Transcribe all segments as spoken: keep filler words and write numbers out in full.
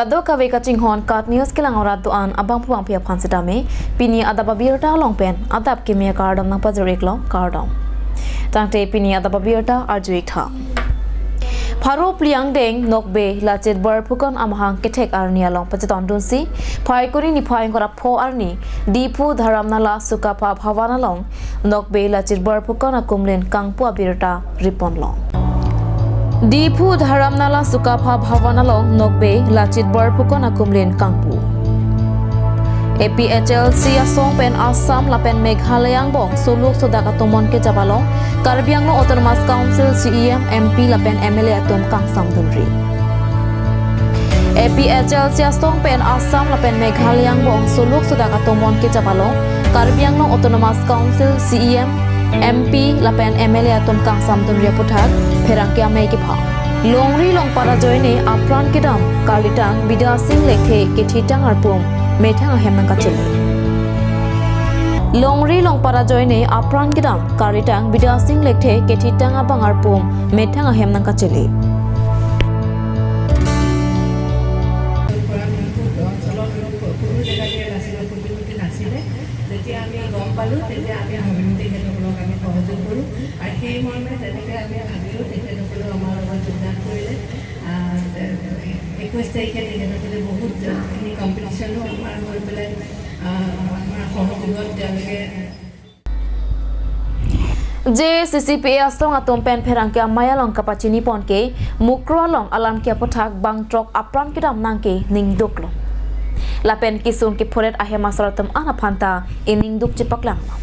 Kadokave kachinghon KAT News kelang orat do-an abangphu bangphi aphan sitame, pini adap abirta along pen adap kimi akardom nangpajir-ik long, kardom. Tangte pini adap abirta arju-ik tha. Pharo phli angdeng Nokbe Lachit Borphukan amahang kethek arni along pachetongdunsi, Phaikuni niphai ingkoi ra pho arni, Diphu Dharamnala Sukapha Bhavan along Nokbe Lachit Borphukan akumlin kangpu abirta ripon long. Diphu Dharamnala Sukapha Bhavan along Nokbe Lachit Borphukan akumlin kangpu. A P H L C asong pen Assam lapen Meghalaya angbong soluk sodak atomon kejap along Karbi Anglong Autonomous Council C E M, M P lapen M L A atum kangsamdunri. A P H L C asong pen Assam lapen Meghalaya angbong soluk sodak atomon kejap along Karbi Anglong Autonomous Council C E M, M P lapen M L A atum kangsamdunri aputhak pherangke amei kepha. Longri longpat ajoine apran kedam karlitang Bidya Sing Lekthe kethitang arpum methang ahem nangkachele. Longri longpat ajoine apran kedam karlitang Bidya Sing Lekthe kethitang abang arpum methang ahem nangkachele. পৰা কোনো, কোনো জেগাতে নাছিলে, কোনো জেগাতে নাছিলে। যেতিয়া আমি গম পালোঁ, তেতিয়া আমি ভাবিলোঁ তেখেতসকলক আমি সহযোগ কৰোঁ। আৰু সেই মৰ্মে তেনেকৈ আমি ভাবিলোঁ, তেখেতসকলেও আমাৰ লগত যোগদান কৰিলে। আহ, একৈছ তাৰিখে তেখেতসকলে বহুতখিনি কম্পিটিশ্যনো আমাৰ হৈ পেলাই, আহ, আমাৰ সহযোগত তেওঁলোকে J A C C P A asong atum pen pherangke amei along kapachini pon ke Mukroh along alam ke aputhak bangthrok apran kedam nangke ningduk lo. Lapen kesung kephoret ahem asar atum an aphan ta iningduk chepaklang lo.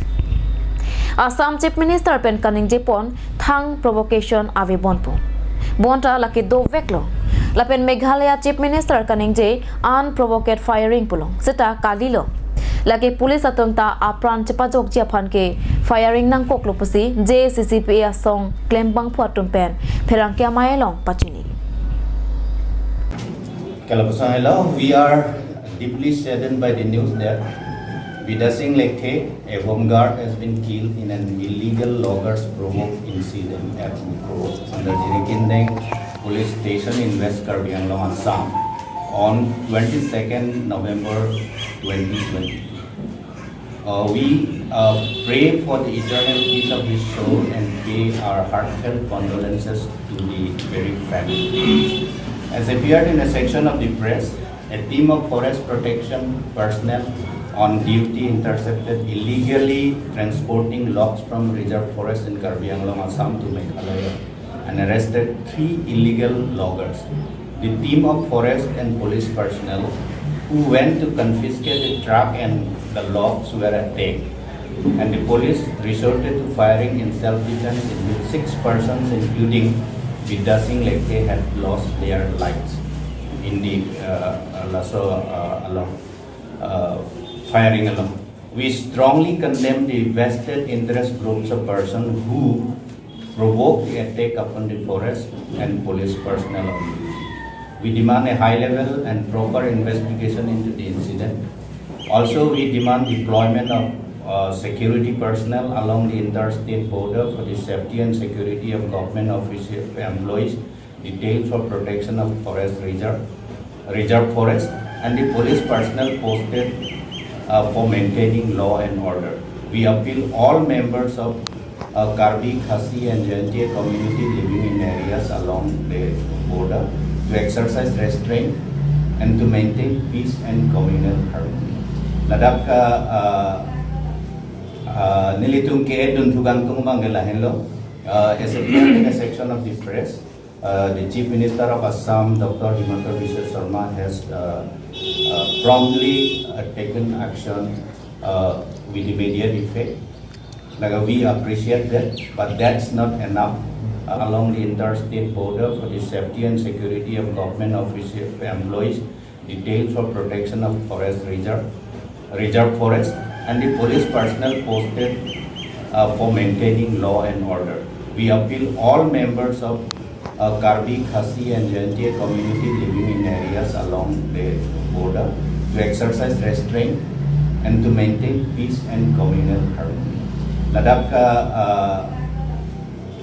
Assam Chief Minister pen kaningje pon thang provocation ave bon pu. Bonta lake dovek lo. Lapen Meghalaya Chief Minister kaningje unprovoked firing pulo. Seta kali lo. Lake police atum ta apran chepajokji aphan ke firing nangkok lo pusi J A C C P A asong klembangphu atum pen pherangke amei along pachini. Kalapusang, hello. We are deeply saddened by the news that Bidya Sing Lekthe, a home guard, has been killed in an illegal loggers provoke incident at Mukroh under Jirikindeng Police Station in West Karbi Anglong, Assam, on twenty-second November twenty twenty-two. Uh, we, uh, pray for the eternal peace of his soul and pay our heartfelt condolences to the bereaved family. As appeared in a section of the press, a team of forest protection personnel on duty intercepted illegally transporting logs from reserve forest in Karbi Anglong, Assam to Meghalaya and arrested three illegal loggers. The team of forest and police personnel who went to confiscate the truck and the logs were attacked, and the police resorted to firing in self-defense, in which six persons, including Bidya Singh Lekthe, had lost their lives in the, uh, uh, laso, uh, along, uh, firing along. We strongly condemn the vested interest groups of persons who provoked the attack upon the forest and police personnel on duty. We demand a high-level and proper investigation into the incident. Also, we demand deployment of, uh, security personnel along the interstate border for the safety and security of government official employees detailed for protection of forest reserve, reserve forest, and the police personnel posted, uh, for maintaining law and order. We appeal all members of, uh, Karbi, Khasi, and Jaintia community living in areas along the border to exercise restraint and to maintain peace and communal harmony. Ladak, uh, uh, uh, nelitum ke-edun thugang tung abang ke lahenlo, uh, as a, in a section of the press. Uh, the Chief Minister of Assam, Doctor Himanta Biswa Sarma, has, uh, uh, promptly, uh, taken action, uh, with immediate effect. Like, uh, we appreciate that, but that's not enough. Uh, along the interstate border for the safety and security of government official employees, detailed for protection of forest reserve, reserve forest, and the police personnel posted, uh, for maintaining law and order. We appeal all members of, uh, Karbi, Khasi, and Jaintia community living in areas along the border to exercise restraint and to maintain peace and communal harmony. Ladak, uh, uh,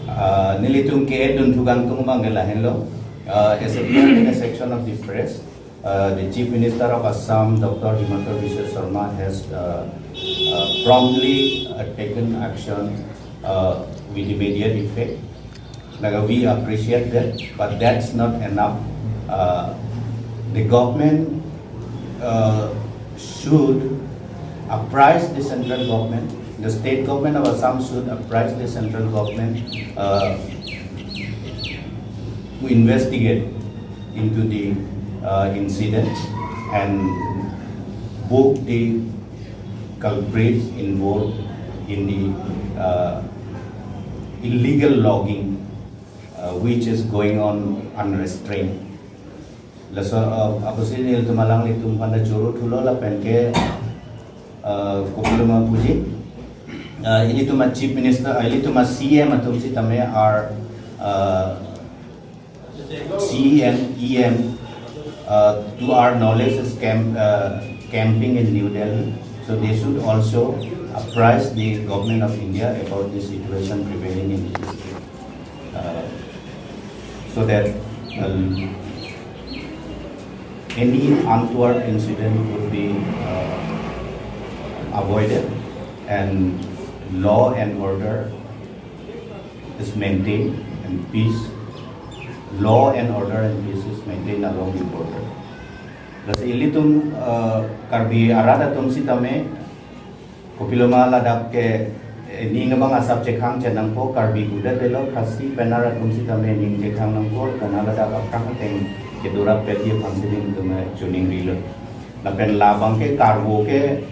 uh, nelitum ke-edun thugang tung abang ke lahenlo, uh, as a, in a section of the press. Uh, the Chief Minister of Assam, Doctor Himanta Biswa Sarma, has uh, uh, promptly uh, taken action uh, with immediate effect. Like, uh, we appreciate that, but that's not enough. Uh, the government uh, should apprise the central government. The state government of Assam should apprise the central government uh, to investigate into the uh, incident and book the culprits involved in the uh, illegal logging uh, which is going on unrestrained. Laso uh, apotsi nelitum alanglitum aphan ta choro thulo lapen ke uh, kopiloma puji. Uh, ilitum a Chief Minister, uh, ilitum a C M atum sitame are uh, C M, E M, uh, to our knowledge, is camp, uh, camping in New Delhi. So they should also apprise the government of India about the situation prevailing in the district, uh, so that uh, any untoward incident could be uh, avoided and law and order is maintained and peace, law and order and peace is maintained along the border. Lasi ilitum uh, Karbi arat atum sitame kopiloma ladak ke eh, ning abang asap chekhang chenangpo, Karbi kuda telo, Khasi pen arat atum sitame ning chekhang nangpo, karena ladak aphrang ateng kedorap pet aphansi nelitum eh, chuning rilo. Lapen labang ke Karbo ke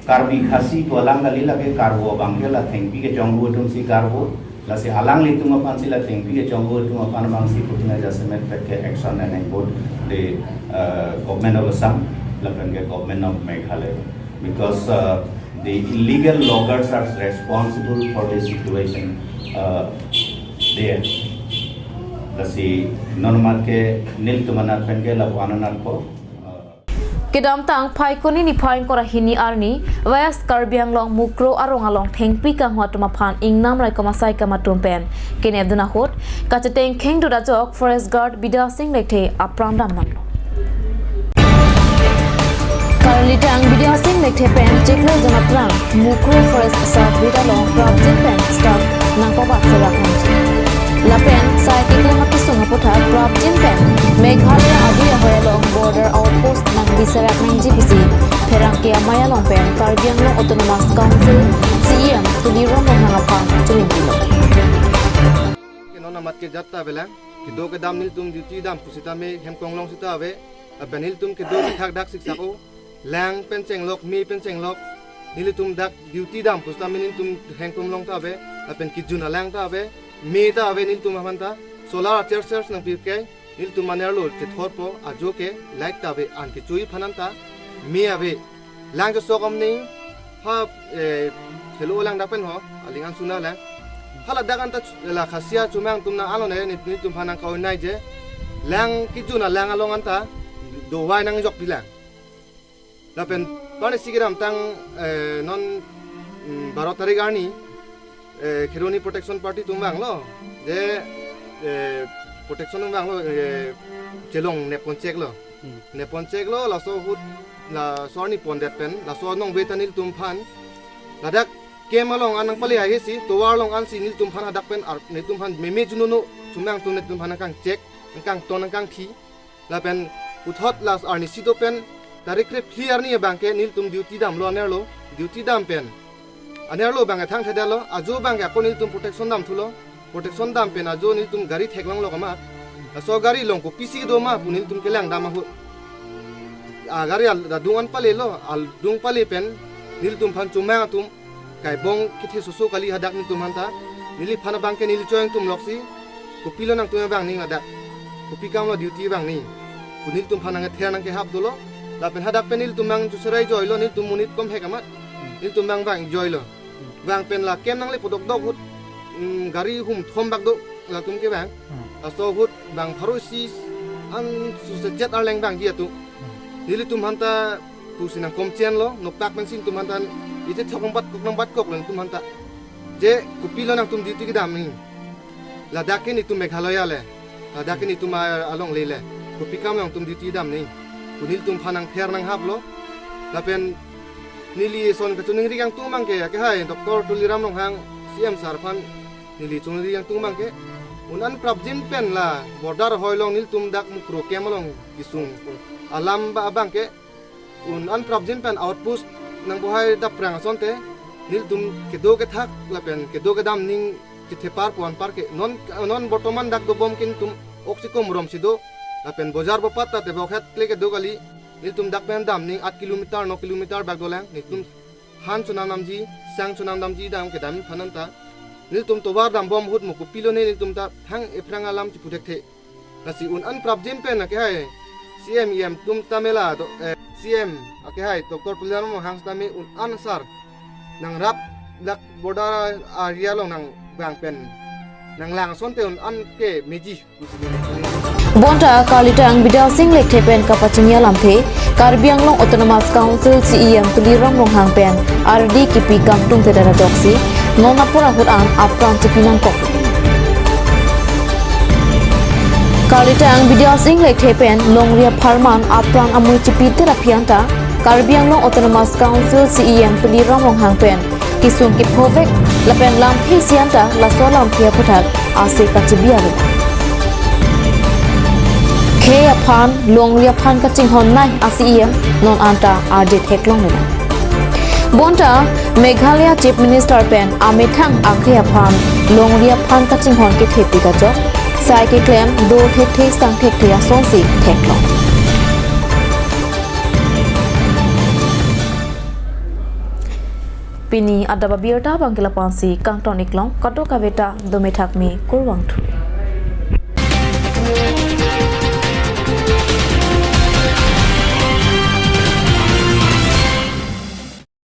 Karbi Khasi pu alang kali, lake Karbo abang ke la thengpi kechonghu atumsi Karbo. Lasi alanglitum aphansi la thengpi kechonghu atum aphan abangsi putina jasemet pet ke action and both the uh, government of Assam lapen ke government of Meghalaya, because uh, the illegal loggers are responsible for the situation uh, there. Lasi non mat ke nelitum anat pen ke lapu-an anatpo. Uh, Kedamtang Phaikuni niphai ingkoi ra hini arni West Karbi Anglong Mukroh arong along thengpi kanghu atum aphan ingnam raikom asaikam atum pen kenepdun ahut kachetengkheng dut ajok Forest Guard Bidya Sing Lekthe apran damnanglo. Karlitang Bidya Sing Lekthe pen chiklo jon aphrang Mukroh Forest Sub Unit along prapjin pen start nangpabat serak nangji. Lapen sai keklem akesung aputhak prapjin pen Meghalaya adui ahoi along border outpost nangbi serak nangji pusi pherangke amei along pen Karbi Anglong Autonomous Council C E M Tuliram Ronghang aphan choningri lo. Ke non amat ke jat ta avelang, kedo kedam nelitum duty dam pusitame hem konglong sita ave, lapen nelitum kedo kethak dak siksako, lang pen chenglok, me pen chenglok, nelitum dak duty dam pusitame nelitum hem konglong ta ave, lapen kejun alang ta ave, me ta ave nelitum aphan ta, solar church church nangpi ke, nelitum anerlo chethorpo, ajo ke light ta ave, an kechui aphan an ta, me ave, lang chesok amning, ha eh, helo lang dak pen ho, aling an suna lang. Hala dak an ta ch- la Khasi achomang atum na alone ni nelitum aphan nangkaunai je. Lang kejun alang along an ta dovai nangjok pilang. Lapen parnesi kedamtang eh, non mm, baro tarik arni eh, Kheroni Protection Party atum vanglo. Je eh, protection atum vanglo eh, chelong nepon cheklo. Hmm. Nepon cheklo laso ahut laso arni pondet pen laso anong ve ta nelitum aphan ladak camp along an nangpale ahesi tovar along ansi nelitum aphan hadak pen ar- nelitum aphan meme junono chomang atum nelitum aphan nangkangchek, nangkangton, nangkangthi. Lapen puthot last arni si do pen tarik krephli arni abang ke nelitum duty damlo anerlo, duty dam pen anerlo abang ke thangthedetlo, ajo abang ke ako nelitum protection dam thulo, protection dam pen ajo nelitum gari theklonglo kama, laso gari along kopisi kedo ma pu nelitum kelang dam ahut, a gari al- adung an palelo, adung pale pen nelitum aphan chomang atum kaibong kethe soso kali hadak nelitum aphan ta. Neliphan abang ke neli choyang atum loksi, kopilo nangtum abang ning ladak, kopi kamlo duty abang ning pu nelitum aphan nangther nangkehap dolo. Lapen hadak pen nelitum abang chuserai joilo, nelitum monit komhek amat nelitum abang vang joilo. Vang pen la camp nangle podok dok ahut mm, gari hum thom bak do latum ke vang. Hmm. Laso ahut abang pharo isi an suse jet arleng vangji atum. Hmm. Nelitum aphan ta pusi nangkomchenlo, nopak pensi nelitum aphan ta ite thok nangbat kok nangbat koklo nelitum aphan ta. Je kopilo nangtum duty kedam ni. Ladak ke nelitum Meghalaya le. Ladak ke nelitum a- alongle le. Kopi kam along tum duty damnang. Pu nelitum aphan nangpher nanghaplo. Lapen neli son kachiningri kangtung abangke, akehai Doctor Tuliram Ronghang C M sir aphan neli chiningri kangtung abangke, un-an prapjin pen la border ahoi along nelitum dak Mukroh camp along kesung alam ba abangke, un-an prapjin pen outpost nangbohai dapprang asonte nelitum kedo kethak lapen kedo kedam aning chethepar pu anparke non, non bortoman dak dobom ke nelitum oksikom rom si do, lapen bojar bopat ta tebok het kle kedo kali. Nelitum dak pen dam aning aat kilometer, no kilometer bak dolang. Nelitum han chonam damji, sang chonam damji dam kedam aphan anta nelitum tovar dambom ahut mo kopilo ne nelitum ta thang ephrang alam chipu thekthe. Lasi un-an prapjin pen akehai C M E M atum ta mela do, eh, C M akehai Doctor Tuliram Ronghang sitame un-an asar nangrap dak border area along nangvang pen nanglang asonte un-an ke meji. Bonta Karlitang Bidya Sing Lekthe pen kapachini alamthe, Karbi Anglong Autonomous Council C E M Tuliram Ronghang pen ardi kipi kangtungte dara doksi, non apor ahut an apran chipi nangkok. Karlitang Bidya Sing Lekthe pen longri apharman apran amui chipite ra aphi anta, Karbi Anglong Autonomous Council C E M Tuliram Ronghang pen kesung kephovek lapen lamthe isi anta laso lamthe aphuthak ase kachibi ave. Khei aphan, longri aphan kachinghon nei a C E M non anta arje theklongle. Bonta Meghalaya Chief Minister pen amethang akhei aphan longri aphan kachinghon kethepi kachok sai keklem do thekthe sang thekthe asonsi theklong. Pini adap abirta abangke lapu-ansi kangton iklong, kadokaveta dome thakme, kurvangthu.